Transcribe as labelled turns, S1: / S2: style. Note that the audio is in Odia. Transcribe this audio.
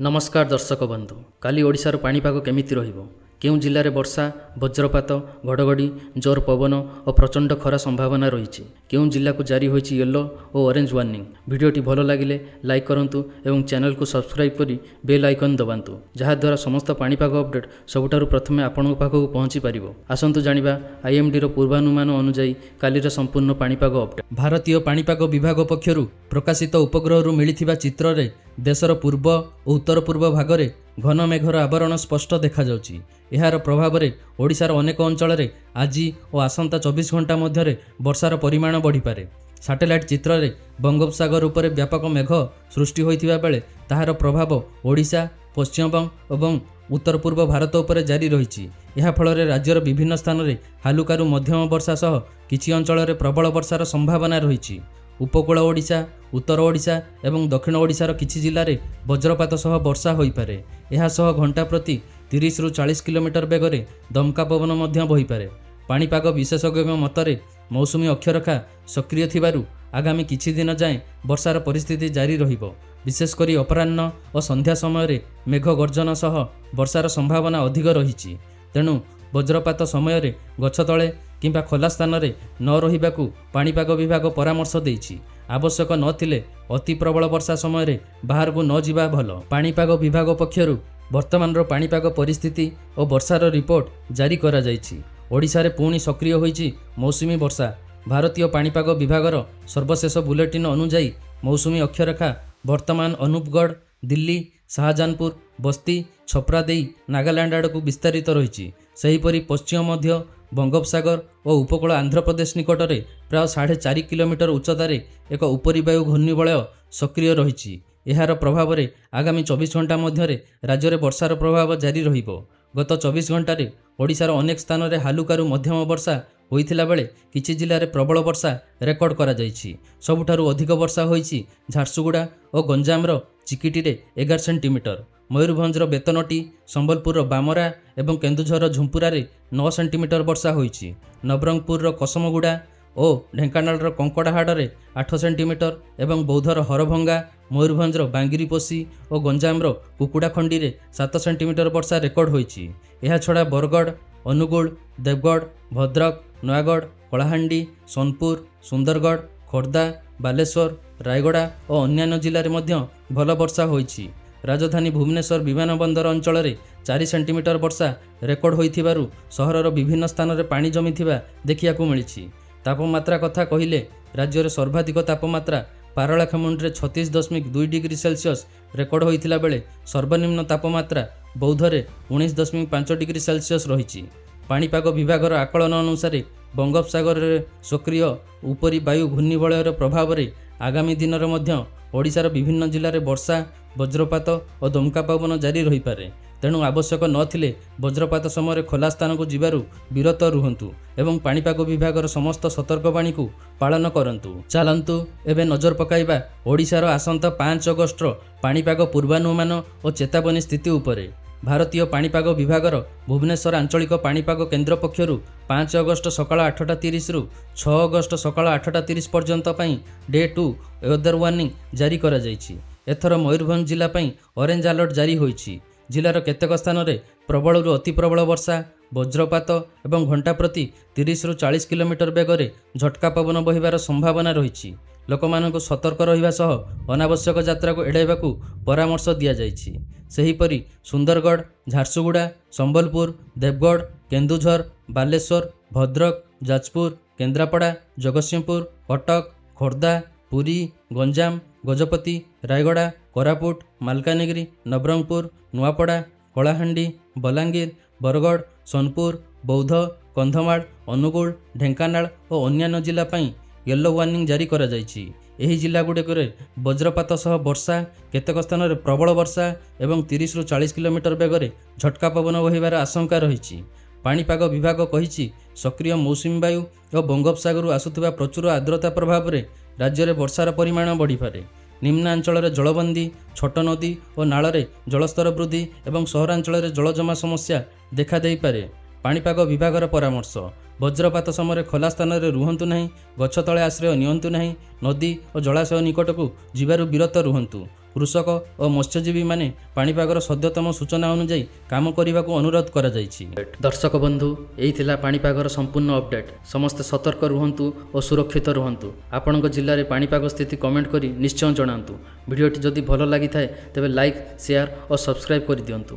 S1: ନମସ୍କାର ଦର୍ଶକ ବନ୍ଧୁ, କାଲି ଓଡ଼ିଶାର ପାଣିପାଗ କେମିତି ରହିବ? କେଉଁ ଜିଲ୍ଲାରେ ବର୍ଷା, ବଜ୍ରପାତ, ଘଡ଼ଘଡ଼ି, ଜୋର ପବନ ଓ ପ୍ରଚଣ୍ଡ ଖରା ସମ୍ଭାବନା ରହିଛି? କେଉଁ ଜିଲ୍ଲାକୁ ଜାରି ହୋଇଛି ୟେଲୋ ଓ ଅରେଞ୍ଜ ୱାର୍ଣ୍ଣିଂ? ଭିଡ଼ିଓଟି ଭଲ ଲାଗିଲେ ଲାଇକ୍ କରନ୍ତୁ ଏବଂ ଚ୍ୟାନେଲକୁ ସବସ୍କ୍ରାଇବ୍ କରି ବେଲ୍ ଆଇକନ୍ ଦବାନ୍ତୁ, ଯାହାଦ୍ୱାରା ସମସ୍ତ ପାଣିପାଗ ଅପଡେଟ୍ ସବୁଠାରୁ ପ୍ରଥମେ ଆପଣଙ୍କ ପାଖକୁ ପହଞ୍ଚି ପାରିବ। ଆସନ୍ତୁ ଜାଣିବା ଆଇଏମ୍ଡିର ପୂର୍ବାନୁମାନ ଅନୁଯାୟୀ କାଲିର ସମ୍ପୂର୍ଣ୍ଣ ପାଣିପାଗ ଅପଡେଟ୍।
S2: ଭାରତୀୟ ପାଣିପାଗ ବିଭାଗ ପକ୍ଷରୁ ପ୍ରକାଶିତ ଉପଗ୍ରହରୁ ମିଳିଥିବା ଚିତ୍ରରେ ଦେଶର ପୂର୍ବ ଓ ଉତ୍ତର ପୂର୍ବ ଭାଗରେ ଘନ ମେଘର ଆବରଣ ସ୍ପଷ୍ଟ ଦେଖାଯାଉଛି। ଏହାର ପ୍ରଭାବରେ ଓଡ଼ିଶାର ଅନେକ ଅଞ୍ଚଳରେ ଆଜି ଓ ଆସନ୍ତା 24 ଘଣ୍ଟା ମଧ୍ୟରେ ବର୍ଷାର ପରିମାଣ ବଢ଼ିପାରେ। ସାଟେଲାଇଟ୍ ଚିତ୍ରରେ ବଙ୍ଗୋପସାଗର ଉପରେ ବ୍ୟାପକ ମେଘ ସୃଷ୍ଟି ହୋଇଥିବା ବେଳେ ତାହାର ପ୍ରଭାବ ଓଡ଼ିଶା, ପଶ୍ଚିମବଙ୍ଗ ଏବଂ ଉତ୍ତର ପୂର୍ବ ଭାରତ ଉପରେ ଜାରି ରହିଛି। ଏହା ଫଳରେ ରାଜ୍ୟର ବିଭିନ୍ନ ସ୍ଥାନରେ ହାଲୁକାରୁ ମଧ୍ୟମ ବର୍ଷା ସହ କିଛି ଅଞ୍ଚଳରେ ପ୍ରବଳ ବର୍ଷାର ସମ୍ଭାବନା ରହିଛି। ଉପକୂଳ ଓଡ଼ିଶା, ଉତ୍ତର ଓଡ଼ିଶା ଏବଂ ଦକ୍ଷିଣ ଓଡ଼ିଶାର କିଛି ଜିଲ୍ଲାରେ ବଜ୍ରପାତ ସହ ବର୍ଷା ହୋଇପାରେ। ଏହା ସହ ଘଣ୍ଟା ପ୍ରତି 30ରୁ 40 କିଲୋମିଟର ବେଗରେ ଦମକା ପବନ ମଧ୍ୟ ବହିପାରେ। ପାଣିପାଗ ବିଶେଷଜ୍ଞଙ୍କ ମତରେ ମୌସୁମୀ ଅକ୍ଷରେଖା ସକ୍ରିୟ ଥିବାରୁ ଆଗାମୀ କିଛି ଦିନ ଯାଏଁ ବର୍ଷାର ପରିସ୍ଥିତି ଜାରି ରହିବ। ବିଶେଷ କରି ଅପରାହ୍ନ ଓ ସନ୍ଧ୍ୟା ସମୟରେ ମେଘ ଗର୍ଜନ ସହ ବର୍ଷାର ସମ୍ଭାବନା ଅଧିକ ରହିଛି। ତେଣୁ ବଜ୍ରପାତ ସମୟରେ ଗଛ ତଳେ କିମ୍ବା ଖୋଲା ସ୍ଥାନରେ ନ ରହିବାକୁ ପାଣିପାଗ ବିଭାଗ ପରାମର୍ଶ ଦେଇଛି। ଆବଶ୍ୟକ ନଥିଲେ ଅତି ପ୍ରବଳ ବର୍ଷା ସମୟରେ ବାହାରକୁ ନ ଯିବା ଭଲ। ପାଣିପାଗ ବିଭାଗ ପକ୍ଷରୁ ବର୍ତ୍ତମାନର ପାଣିପାଗ ପରିସ୍ଥିତି ଓ ବର୍ଷାର ରିପୋର୍ଟ ଜାରି କରାଯାଇଛି। ଓଡ଼ିଶାରେ ପୁଣି ସକ୍ରିୟ ହୋଇଛି ମୌସୁମୀ ବର୍ଷା। ଭାରତୀୟ ପାଣିପାଗ ବିଭାଗର ସର୍ବଶେଷ ବୁଲେଟିନ୍ ଅନୁଯାୟୀ ମୌସୁମୀ ଅକ୍ଷରେଖା ବର୍ତ୍ତମାନ ଅନୁପଗଡ଼, ଦିଲ୍ଲୀ, ଶାହଜାହାନପୁର, ବସ୍ତି, ଛପ୍ରା ଦେଇ ନାଗାଲାଣ୍ଡ ଆଡ଼କୁ ବିସ୍ତାରିତ ରହିଛି। ସେହିପରି ପଶ୍ଚିମ ମଧ୍ୟ ବଙ୍ଗୋପସାଗର ଓ ଉପକୂଳ ଆନ୍ଧ୍ରପ୍ରଦେଶ ନିକଟରେ ପ୍ରାୟ 4.5 କିଲୋମିଟର ଉଚ୍ଚତାରେ ଏକ ଉପରିବାୟୁ ଘୂର୍ଣ୍ଣିବଳୟ ସକ୍ରିୟ ରହିଛି। ଏହାର ପ୍ରଭାବରେ ଆଗାମୀ 24 ଘଣ୍ଟା ମଧ୍ୟରେ ରାଜ୍ୟରେ ବର୍ଷାର ପ୍ରଭାବ ଜାରି ରହିବ। ଗତ 24 ଘଣ୍ଟାରେ ଓଡ଼ିଶାର ଅନେକ ସ୍ଥାନରେ ହାଲୁକାରୁ ମଧ୍ୟମ ବର୍ଷା ହୋଇଥିଲା ବେଳେ କିଛି ଜିଲ୍ଲାରେ ପ୍ରବଳ ବର୍ଷା ରେକର୍ଡ କରାଯାଇଛି। ସବୁଠାରୁ ଅଧିକ ବର୍ଷା ହୋଇଛି ଝାରସୁଗୁଡ଼ା ଓ ଗଞ୍ଜାମର ଚିକିଟିରେ 11 ସେଣ୍ଟିମିଟର, ମୟୂରଭଞ୍ଜର ବେତନଟୀ, ସମ୍ବଲପୁରର ବାମରା ଏବଂ କେନ୍ଦୁଝରର ଝୁମ୍ପୁରାରେ 9 ସେଣ୍ଟିମିଟର ବର୍ଷା ହୋଇଛି। ନବରଙ୍ଗପୁରର କସମଗୁଡ଼ା ଓ ଢେଙ୍କାନାଳର କଙ୍କଡ଼ାହାଡ଼ରେ 8 ସେଣ୍ଟିମିଟର ଏବଂ ବୌଦ୍ଧର ହରଭଙ୍ଗା, ମୟୂରଭଞ୍ଜର ବାଙ୍ଗିରିପୋଷି ଓ ଗଞ୍ଜାମର କୁକୁଡ଼ାଖଣ୍ଡିରେ 7 ସେଣ୍ଟିମିଟର ବର୍ଷା ରେକର୍ଡ ହୋଇଛି। ଏହାଛଡ଼ା ବରଗଡ଼, ଅନୁଗୁଳ, ଦେବଗଡ଼, ଭଦ୍ରକ, ନୟାଗଡ଼, କଳାହାଣ୍ଡି, ସୋନପୁର, ସୁନ୍ଦରଗଡ଼, ଖୋର୍ଦ୍ଧା, ବାଲେଶ୍ୱର, ରାୟଗଡ଼ା ଓ ଅନ୍ୟାନ୍ୟ ଜିଲ୍ଲାରେ ମଧ୍ୟ ଭଲ ବର୍ଷା ହୋଇଛି। ରାଜଧାନୀ ଭୁବନେଶ୍ୱର ବିମାନ ବନ୍ଦର ଅଞ୍ଚଳରେ 4 ସେଣ୍ଟିମିଟର ବର୍ଷା ରେକର୍ଡ ହୋଇଥିବାରୁ ସହରର ବିଭିନ୍ନ ସ୍ଥାନରେ ପାଣି ଜମିଥିବା ଦେଖିବାକୁ ମିଳିଛି। ତାପମାତ୍ରା କଥା କହିଲେ ରାଜ୍ୟରେ ସର୍ବାଧିକ ତାପମାତ୍ରା ପାରଳାଖେମୁଣ୍ଡିରେ 36.2 ଡିଗ୍ରୀ ସେଲସିୟସ୍ ରେକର୍ଡ ହୋଇଥିଲା ବେଳେ ସର୍ବନିମ୍ନ ତାପମାତ୍ରା ବୌଦ୍ଧରେ 19.5 ଡିଗ୍ରୀ ସେଲସିୟସ୍ ରହିଛି। ପାଣିପାଗ ବିଭାଗର ଆକଳନ ଅନୁସାରେ ବଙ୍ଗୋପସାଗରରେ ସକ୍ରିୟ ଉପରି ବାୟୁ ଘୂର୍ଣ୍ଣିବଳୟର ପ୍ରଭାବରେ ଆଗାମୀ ଦିନରେ ମଧ୍ୟ ଓଡ଼ିଶାର ବିଭିନ୍ନ ଜିଲ୍ଲାରେ ବର୍ଷା, ବଜ୍ରପାତ ଓ ଦମକା ପବନ ଜାରି ରହିପାରେ। ତେଣୁ ଆବଶ୍ୟକ ନଥିଲେ ବଜ୍ରପାତ ସମୟରେ ଖୋଲା ସ୍ଥାନକୁ ଯିବାରୁ ବିରତ ରୁହନ୍ତୁ ଏବଂ ପାଣିପାଗ ବିଭାଗର ସମସ୍ତ ସତର୍କବାଣୀକୁ ପାଳନ କରନ୍ତୁ। ଚାଲନ୍ତୁ ଏବେ ନଜର ପକାଇବା ଓଡ଼ିଶାର ଆସନ୍ତା 5 ଅଗଷ୍ଟର ପାଣିପାଗ ପୂର୍ବାନୁମାନ ଓ ଚେତାବନୀ ସ୍ଥିତି ଉପରେ। ଭାରତୀୟ ପାଣିପାଗ ବିଭାଗର ଭୁବନେଶ୍ୱର ଆଞ୍ଚଳିକ ପାଣିପାଗ କେନ୍ଦ୍ର ପକ୍ଷରୁ 5 ଅଗଷ୍ଟ ସକାଳ 8:30ରୁ 6 ଅଗଷ୍ଟ ସକାଳ 8:30 ପର୍ଯ୍ୟନ୍ତ ପାଇଁ ଡେ 2 ୱେଦର ୱାର୍ଣ୍ଣିଂ ଜାରି କରାଯାଇଛି। ଏଥର ମୟୂରଭଞ୍ଜ ଜିଲ୍ଲା ପାଇଁ ଅରେଞ୍ଜ ଆଲର୍ଟ ଜାରି ହୋଇଛି। ଜିଲ୍ଲାର କେତେକ ସ୍ଥାନରେ ପ୍ରବଳରୁ ଅତି ପ୍ରବଳ ବର୍ଷା, ବଜ୍ରପାତ ଏବଂ ଘଣ୍ଟା ପ୍ରତି 30ରୁ 40 କିଲୋମିଟର ବେଗରେ ଝଟକା ପବନ ବହିବାର ସମ୍ଭାବନା ରହିଛି। ଲୋକମାନଙ୍କୁ ସତର୍କ ରହିବା ସହ ଅନାବଶ୍ୟକ ଯାତ୍ରାକୁ ଏଡ଼ାଇବାକୁ ପରାମର୍ଶ ଦିଆଯାଇଛି। ସେହିପରି ସୁନ୍ଦରଗଡ଼, ଝାରସୁଗୁଡ଼ା, ସମ୍ବଲପୁର, ଦେବଗଡ଼, କେନ୍ଦୁଝର, ବାଲେଶ୍ୱର, ଭଦ୍ରକ, ଯାଜପୁର, କେନ୍ଦ୍ରାପଡ଼ା, ଜଗତସିଂହପୁର, କଟକ, ଖୋର୍ଦ୍ଧା, ପୁରୀ, ଗଞ୍ଜାମ, ଗଜପତି, ରାୟଗଡ଼ା, କୋରାପୁଟ, ମାଲକାନଗିରି, ନବରଙ୍ଗପୁର, ନୂଆପଡ଼ା, କଳାହାଣ୍ଡି, ବଲାଙ୍ଗୀର, ବରଗଡ଼, ସୋନପୁର, ବୌଦ୍ଧ, କନ୍ଧମାଳ, ଅନୁଗୁଳ, ଢେଙ୍କାନାଳ ଓ ଅନ୍ୟାନ୍ୟ ଜିଲ୍ଲା ପାଇଁ ୟେଲୋ ୱାର୍ଣ୍ଣିଂ ଜାରି କରାଯାଇଛି। ଏହି ଜିଲ୍ଲାଗୁଡ଼ିକରେ ବଜ୍ରପାତ ସହ ବର୍ଷା, କେତେକ ସ୍ଥାନରେ ପ୍ରବଳ ବର୍ଷା ଏବଂ 30ରୁ 40 କିଲୋମିଟର ବେଗରେ ଝଟକା ପବନ ବହିବାର ଆଶଙ୍କା ରହିଛି। ପାଣିପାଗ ବିଭାଗ କହିଛି, ସକ୍ରିୟ ମୌସୁମୀ ବାୟୁ ଓ ବଙ୍ଗୋପସାଗରରୁ ଆସୁଥିବା ପ୍ରଚୁର ଆର୍ଦ୍ରତା ପ୍ରଭାବରେ ରାଜ୍ୟରେ ବର୍ଷାର ପରିମାଣ ବଢ଼ିପାରେ। ନିମ୍ନାଞ୍ଚଳରେ ଜଳବନ୍ଦୀ, ଛୋଟ ନଦୀ ଓ ନାଳରେ ଜଳସ୍ତର ବୃଦ୍ଧି ଏବଂ ସହରାଞ୍ଚଳରେ ଜଳଜମା ସମସ୍ୟା ଦେଖାଦେଇପାରେ। ପାଣିପାଗ ବିଭାଗର ପରାମର୍ଶ, ବଜ୍ରପାତ ସମୟରେ ଖୋଲା ସ୍ଥାନରେ ରୁହନ୍ତୁ ନାହିଁ, ଗଛ ତଳେ ଆଶ୍ରୟ ନିଅନ୍ତୁ ନାହିଁ, ନଦୀ ଓ ଜଳାଶୟ ନିକଟକୁ ଯିବାରୁ ବିରତ ରୁହନ୍ତୁ। କୃଷକ ଓ ମତ୍ସ୍ୟଜୀବୀମାନେ ପାଣିପାଗର ସଦ୍ୟତମ ସୂଚନା ଅନୁଯାୟୀ କାମ କରିବାକୁ ଅନୁରୋଧ କରାଯାଇଛି।
S1: ଦର୍ଶକ ବନ୍ଧୁ, ଏଇ ଥିଲା ପାଣିପାଗର ସମ୍ପୂର୍ଣ୍ଣ ଅପଡେଟ୍। ସମସ୍ତେ ସତର୍କ ରୁହନ୍ତୁ ଓ ସୁରକ୍ଷିତ ରୁହନ୍ତୁ। ଆପଣଙ୍କ ଜିଲ୍ଲାରେ ପାଣିପାଗ ସ୍ଥିତି କମେଣ୍ଟ କରି ନିଶ୍ଚୟ ଜଣାନ୍ତୁ। ଭିଡ଼ିଓଟି ଯଦି ଭଲ ଲାଗିଥାଏ, ତେବେ ଲାଇକ୍, ସେୟାର ଓ ସବସ୍କ୍ରାଇବ୍ କରିଦିଅନ୍ତୁ।